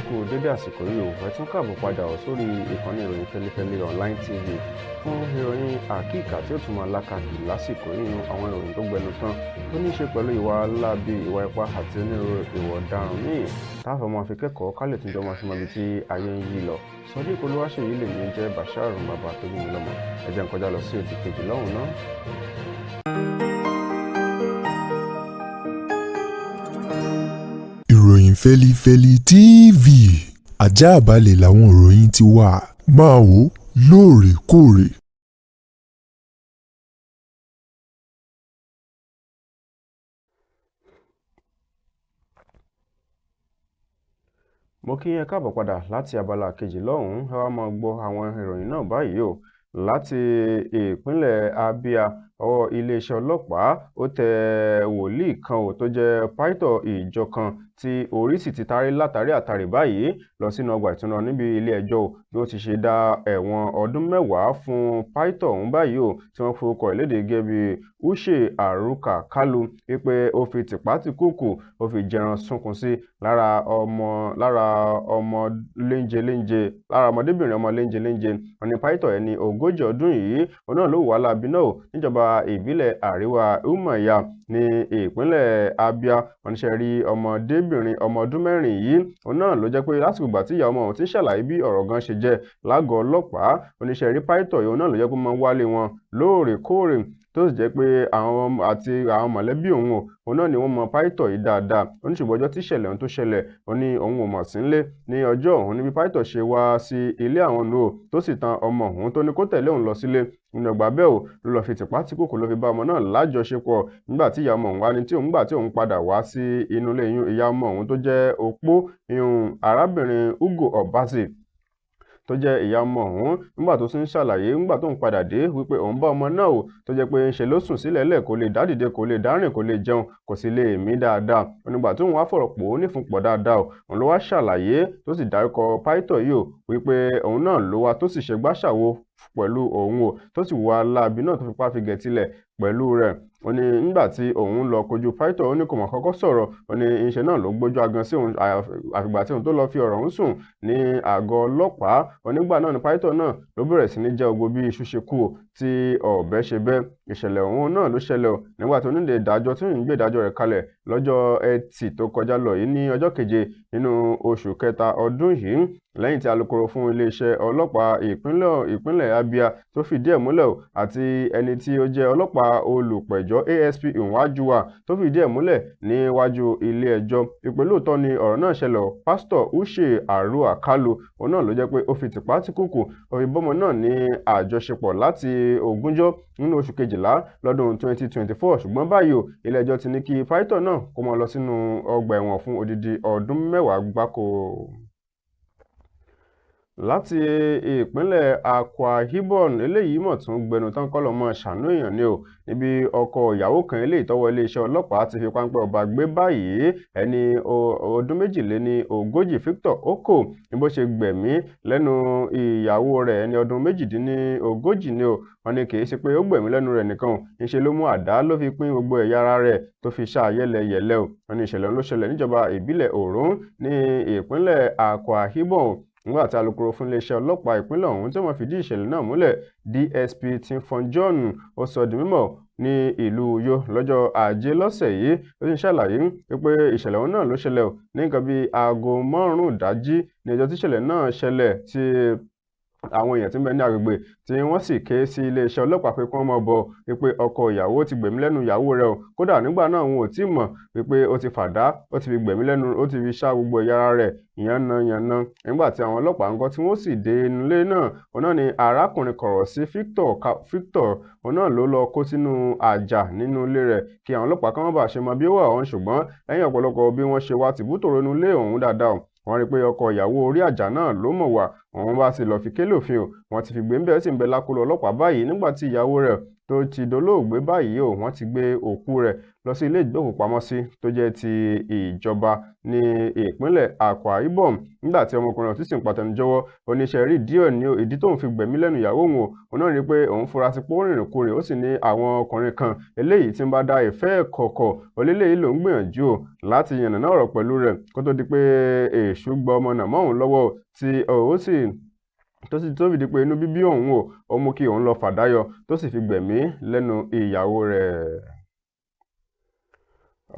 Kú dédé àsìkò yìí o. Ẹ tún káàbọ̀ padà ọ̀ sórí ìkànnì ìròyìn Fẹlifẹli Online TV fún ìròyìn àkíkà tí ó tún máa lákàkì lásìkò yìí, àwọn ìròyìn tó gbẹnu tán tó ní í ṣe pẹ̀lú ìwà láabi, ìwà ipá àti onírúurú ìwà ọ̀daràn míì táàfọ̀ máa fi kẹ́kọ̀ọ́ ká lè tún jọ máa fi mọ ibi tí ayé ń yí lọ. Sodiq Olúwaṣèyí lèmi jẹ́ Bashir, bàbá tó bí mi lọ́mọ. Ẹ jẹ́ n kọjá lọ sí òdì kejì lọ́hùn náà. Ìròyìn Fẹlifẹli TV, ajáàbalẹ̀ làwọn ìròyìn ti wà, máa wò ó lóòrèkóòrè. Mo kí ẹ káàbọ̀ padà láti abala kejì lọ́hùn-ún. Ẹ wá máa gbọ́ àwọn ìròyìn náà báyìí o. Láti ìpínlẹ̀ Abia, ọwọ́ iléeṣẹ́ ọlọ́pàá ó tẹ wòlíì kan ò tó jẹ́ pító ìjọ kan tí orí sì ti tarí látàrí àtàrí báyìí lọ sínú ọgbà ìtúná níbi ilé-ẹjọ́ o, bí ó ti ṣe dá ẹ̀wọ̀n ọdún 10 fún pító ọ̀hún báyìí o, tí wọ́n forúkọ ẹ̀ léde gẹ́gẹ́ bí Uche Aruka Kalu, wípé ó fi tìpátìkúùkù ó fi jẹran sunkún sí lára ọmọ lára ọmọ léńje léńje, lára ọmọdébìnrin ọmọ léńje léńje. Wọn ní pító ẹni 40 ọdún yìí òun náà ló wà láabi náà o níjọba ìbílẹ̀ Àríwá Umuahia ní ìpínlẹ̀ Abia. Wọn níṣẹ́ rí ọmọdébìnrin ọmọ ọdún 4 yìí òun náà ló jẹ́ pé lásìkò ìgbà tí ìyá ọmọ òun ti ń ṣàlàyé bí ọ̀rọ̀ gan ṣe jẹ́ lágọ̀ọ́ ọlọ́pàá, oníṣẹ́ rí pító yìí òun náà ló jẹ́ pé ó máa ń wálé wọn lóòrèkóòrè, tó sì jẹ́ pé àwọn àti àwọn mọ̀lẹ́bí òun o òun náà ni wọ́n mọ pító yìí dáadáa. Ó ní ṣùgbọ́n ọjọ́ tí ìṣẹ̀lẹ̀ ọ̀hún tó ṣẹlẹ̀, ó ní òun ò mọ̀ sí nílé ní ọjọ́ ọ̀hún níbi pító ṣe wá sí ilé àwọn nù o, tó sì tan ọmọ òun tó ní kó tẹ̀lé òun lọ sílé nínú ọgbà bẹ́ẹ̀ o, ló lọ́ọ́ fi tìpátìkúùkù ló fi bá ọmọ náà lájọṣepọ̀. Nígbà tí ìyá ọmọ òun wá ní tí òun gbà tí òun padà wá sí inú ilé yún ìyá ọmọ òun tó jẹ́ opó yún arábìnrin Ugo Obasi tó jẹ́ ìyá ọmọ ọ̀hún, nígbà tó tún ń ṣàlàyé nígbà tó ń padà dé wípé òun bá ọmọ náà o tó jẹ́ pé ń ṣe ló sùn sílẹ̀ lẹ̀, kò lè dá dìde, kò lè dá rìn, kò lè jẹun, kò sì lè mí dáadáa. Onígbà tó ń wá fọ̀rọ̀ pò ó nífun pọ̀ dáadáa o, òun ló wá ṣàlàyé tó sì dárúkọ pító yìí o wípé òun náà ló wá tó sì ṣe gbáṣàwo pẹ̀lú òun o, tó sì wá láabi náà tó fipá fi gẹ̀tilẹ̀ pẹ̀lú rẹ̀. Ó ní nígbà tí òun lọ kojú pító, ó ní kò mọ̀ kọ́kọ́ sọ̀rọ̀, ó ní iṣẹ́ náà ló gbójú agan sí òun àfìgbà tí òun tó lọ fi ọ̀rọ̀ ń sùn ní àgọ́ ọlọ́pàá. Onígbà náà ni pító náà ló bẹ̀rẹ̀ sí ní jẹ́ ogbó bí iṣu ṣe kú o tí ọ̀bẹ ṣe bẹ́. Ìṣẹ̀lẹ̀ ọ̀hún náà ló ṣẹlẹ̀ o nígbà tí onílé ìdájọ́ tí ń gbé ìdájọ́ rẹ̀ kalẹ̀ lọ́jọ́ Ẹtì tó kọjá lọ yìí ní ọjọ́ 7 nínú oṣù kẹta ọdún yìí, lẹ́yìn tí alukoro fún iléeṣẹ́ ọlọ́pàá ìpínlẹ̀ Abia tó fìdí ẹ̀ múlẹ̀ o, àti ẹni tí ó jẹ́ ọlọ́pàá olùpẹ̀jọ́ ASP Nwajuwa tó fìdí ẹ̀ múlẹ̀ níwájú ilé ẹjọ́ ìpè lóòótọ́ ni ọ̀rọ̀ náà ṣẹlẹ̀ o. Pásítọ̀ Uche Aruka Kalu òun náà ló jẹ́ pé ó fi tìpátìkúùkù ó fi bọ́mọ náà ní àjọṣepọ̀ láti ogúnjọ́ nínú oṣù kejìlá lọ́dún 2024. Ṣùgbọ́n báyìí o, ilé ẹjọ́ ti ní kí pító náà kó máa lọ sínú ọgbà ẹ̀wọ̀n fún odidi ọdún 10 gbáko. Láti ìpínlẹ̀ Akwa Ibom, eléyìí mọ̀ tún gbẹnu tán kọ́ lọ́mọ ṣàánú èèyàn ni o, níbi ọkọ ìyàwó kan eléyìí tọ́wọ́ iléeṣẹ́ ọlọ́pàá ti fi páńpẹ́ ọba gbé báyìí, ẹni ọdún 42 Victor Oko, ní bó ṣe gbẹ̀mí lẹ́nu ìyàwó rẹ̀ ẹni ọdún 38 ni o. Wọ́n ní kì í ṣe pé ó gbẹ̀mí lẹ́nu rẹ̀ nìkan o, ńṣe ló mú àdá ló fi pín gbogbo ẹ̀yà ara rẹ̀ tó fi ṣá yẹ́lẹyẹ̀lẹ o. Wọ́n ní ìṣẹ̀lẹ̀ ló ṣẹlẹ̀ níjọba ìbílẹ̀ Òrùn ní ìpínlẹ̀ Akwa Ibom. Nígbà tí alukoro fún iléeṣẹ́ ọlọ́pàá ìpínlẹ̀ ọ̀hún tí wọ́n fìdí ìṣẹ̀lẹ̀ náà múlẹ̀, DSP Timfon John, ó sọ di mímọ̀ ní ìlú Uyo lọ́jọ́ Ajé lọ́sẹ̀ yìí, ó sì ń ṣàlàyé wípé ìṣẹ̀lẹ̀ ọ̀hún náà ló ṣẹlẹ̀ o ní nǹkan bíi aago 5 ìdájí ní ọjọ́ tí ìṣẹ̀lẹ̀ náà ṣẹlẹ̀, tí àwọn èèyàn tí ń bẹ ní agbègbè tí wọ́n sì ké sí iléeṣẹ́ ọlọ́pàá pé kí wọ́n máa bọ̀ wípé ọkọ ìyàwó ti gbẹ̀mí lẹ́nu ìyàwó rẹ̀ o. Kódà nígbà náà wọn ò tí ì mọ̀ wípé ó ti fàdá, ó ti fi gbẹ̀mí lẹ́nu, ó ti fi ṣá gbogbo ẹ̀yà ara rẹ̀ yánnayànna. Nígbà tí àwọn ọlọ́pàá ń kọ́ tí wọ́n sì dé inú ilé náà, òun náà ni arákùnrin kọ̀rọ̀ sí Victor, òun náà ló lọ kó sínú àjà nínú ilé rẹ̀ kí àwọn ọlọ́pàá kan má bàa ṣe mọ bí ó wà ọ̀hún. Ṣùgbọ́n lẹ́yìn ọ̀pọ̀lọpọ̀ bí wọ́n ṣe wá tìbútòrò inú ilé ọ̀hún dáadáa, wọ́n rí i pé ọkọ ìyàwó orí àjà náà ló mọ̀ wá, òun bá sì lọ́ọ́ fi kélé òfin o. Wọ́n ti fi gbé ń bẹ́ẹ̀ sì ń bẹ lákọlò ọlọ́pàá báyìí. Nígbà tí ìyàwó rẹ̀ tó ti dolóògbé báyìí o, wọ́n ti gbé òkú rẹ̀ lọ lọ sí ilé ìgbókùpamọ́sí tó jẹ́ ti ìjọba ní ìpínlẹ̀ Akwa Ibom. Nígbà tí ọmọkùnrin ọ̀hún sì ń pàtẹnujẹ́wọ́, oníṣẹ́ rí díẹ̀ ní ìdí tóun fi gbẹ̀mí lẹ́nu ìyàwó òun, òun náà rí i pé òun fura sí pé ó rìnrìn kurìn, ó sì ní àwọn ọkùnrin kan eléyìí tí ń bá dá ìfẹ́ kọ̀kọ̀ oléléyìí lòún gbìyànjú o láti yànnàná ọ̀rọ̀ pẹ̀lú rẹ̀ kó tó di pé èṣù gba ọmọ náà mọ́ òun lọ́wọ́, tí ó sì tó sì tó fìdí pé inú bíbí òun o, ó mú kí òun lọ fàdáyọ tó sì fi gbẹ̀mí lẹ́nu ìyàwó rẹ̀.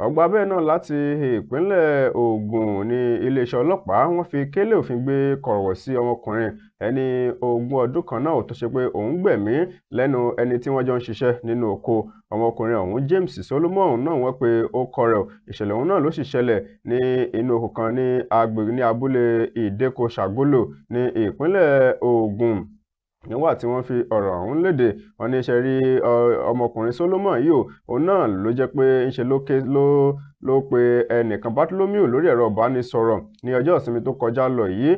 Ọgbà bẹ́ẹ̀ náà láti ìpínlẹ̀ Ògùn ní iléeṣẹ́ ọlọ́pàá wọ́n fi kélé òfin gbé kọ̀rọ̀wọ̀ sí ọmọkùnrin ẹni 20 ọdún kan náà tó ṣe pé òun gbẹ̀mí lẹ́nu ẹni tí wọ́n jọ ń ṣiṣẹ́ nínú oko. Ọmọkùnrin ọ̀hún James Solomon náà wọ́n pe ó kọ rẹ̀. Ìṣẹ̀lẹ̀ ọ̀hún náà ló sì ṣẹlẹ̀ ní inú oko kan ní agbègbè ní abúlé Ìdẹ́kọ Ṣàgólò ní ìpínlẹ̀ Ògùn. Nígbà tí wọ́n fi ọ̀rọ̀ ọ̀hún léde, wọ́n ní ṣe rí ọmọkùnrin Solomon yìí o, òun náà ló jẹ́ pé ńṣe ló ké ló pe ẹnìkan Bartholomew lórí ẹ̀rọ ìbánisọ̀rọ̀ ní ọjọ́ ìsinmi tó kọjá lọ yìí,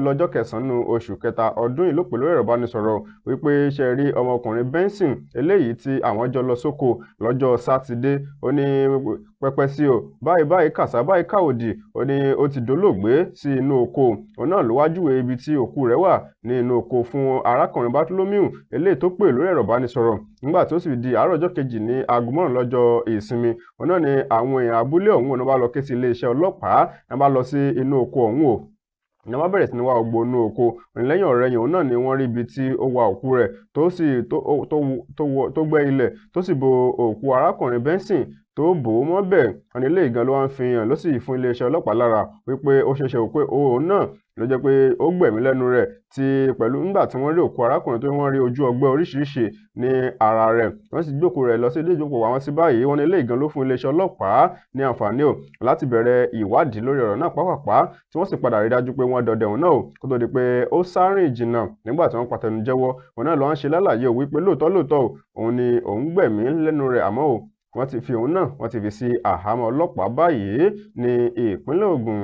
lọ́jọ́ 9 oṣù kẹta ọdún yìí ló pè lórí ẹ̀rọ ìbánisọ̀rọ̀ wípé ṣe rí ọmọkùnrin Benson eléyìí tí àwọn jọ lọ sóko lọ́jọ́ Sátidé, ó ní pẹpẹ sí o, báyìí báyìí kàṣá báyìí káòdì, ó ní ó ti dolóògbé sí inú oko. Òun náà ló wá júwe ibi tí òkú rẹ̀ wà ní inú oko fún arákùnrin Bartholomew eléyìí tó pè lórí ẹ̀rọ ìbánisọ̀rọ̀. Nígbà tí ó sì di àárọ̀ ọjọ́ kejì ní aago 4 lọ́jọ́ ìsinmi, òun náà ni àwọn èèyàn abúlé ọ̀hún náà bá lọ ké sí iléeṣẹ́ ọlọ́pàá, náà bá lọ sí inú oko ọ̀hún o, ní wọ́n bẹ̀rẹ̀ sí ní wá gbogbo inú oko. Lẹ́yìn ọ̀rẹyìn òun náà ni wọ́n rí ibi tí ó wa òkú rẹ̀ tó sì tó gbẹ́ ilẹ̀ tó sì bo òkú arákùnrin Benson tó bò ó mọ́bẹ̀. Wọ́n ní eléyìí gan ló wá ń fi hàn ló sì fún iléeṣẹ́ ọlọ́pàá lára wípé ó ṣeéṣe pé òun náà ló jẹ́ pé ó gbẹ̀mí lẹ́nu rẹ̀ tí pẹ̀lú nígbà tí wọ́n rí òkú arákùnrin tó wọ́n rí ojú ọgbẹ́ oríṣiríṣi ní ara rẹ̀, wọ́n sì gbókùú rẹ̀ lọ sí ilé ìjókòó àwọn sí báyìí. Wọ́n ní eléyìí gan ló fún iléeṣẹ́ ọlọ́pàá ní àǹfààní o láti bẹ̀rẹ̀ ìwádìí lórí ọ̀rọ̀ náà pàápàá, tí wọ́n sì padà rí dájú pé wọ́n dọdẹ òun náà o kó tó di pé ó sárìn jìnnà. Nígbà tí wọ́n pàtẹnu jẹ́wọ́, òun náà ló ń ṣe lálàyé o wípé lóòótọ́ lóòótọ́ o òun ni òun gbẹ̀mí lẹ́nu rẹ̀, àmọ́ o wọ́n ti fi òun náà wọ́n ti fi sí àhámọ́ ọlọ́pàá báyìí ní ìpínlẹ̀ Ògùn.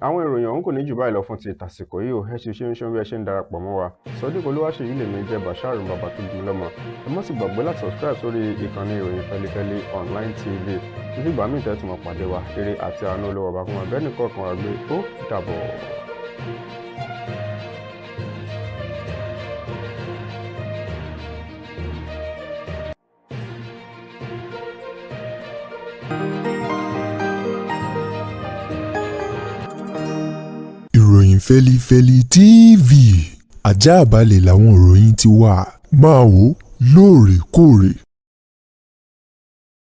Àwọn ìròyìn ọ̀hún kò ní jù báyìí lọ fún ti tàsìkò yìí o. Ẹ ṣe ṣe ń ṣe bí ẹ ṣe ń darapọ̀ mọ́ wa. Sodiq Olúwaṣèyí lèmi jẹ́ Bashir bàbá tó bí lọ́mọ. Ẹ má sì gbàgbé láti subscribe sórí ìkànnì ìròyìn Fẹlifẹli Online TV. Títí ìgbà míì tẹ́tù mọ́ pàdé wa, eré àti àánú olówó ọba fún wa bẹ́ẹ̀ nìkan kan wá gbé ó dàbọ̀. Ìròyìn Fẹlifẹli TV ajáàbalẹ̀ làwọn ìròyìn ti wà, máa wò lóòrèkóòrè.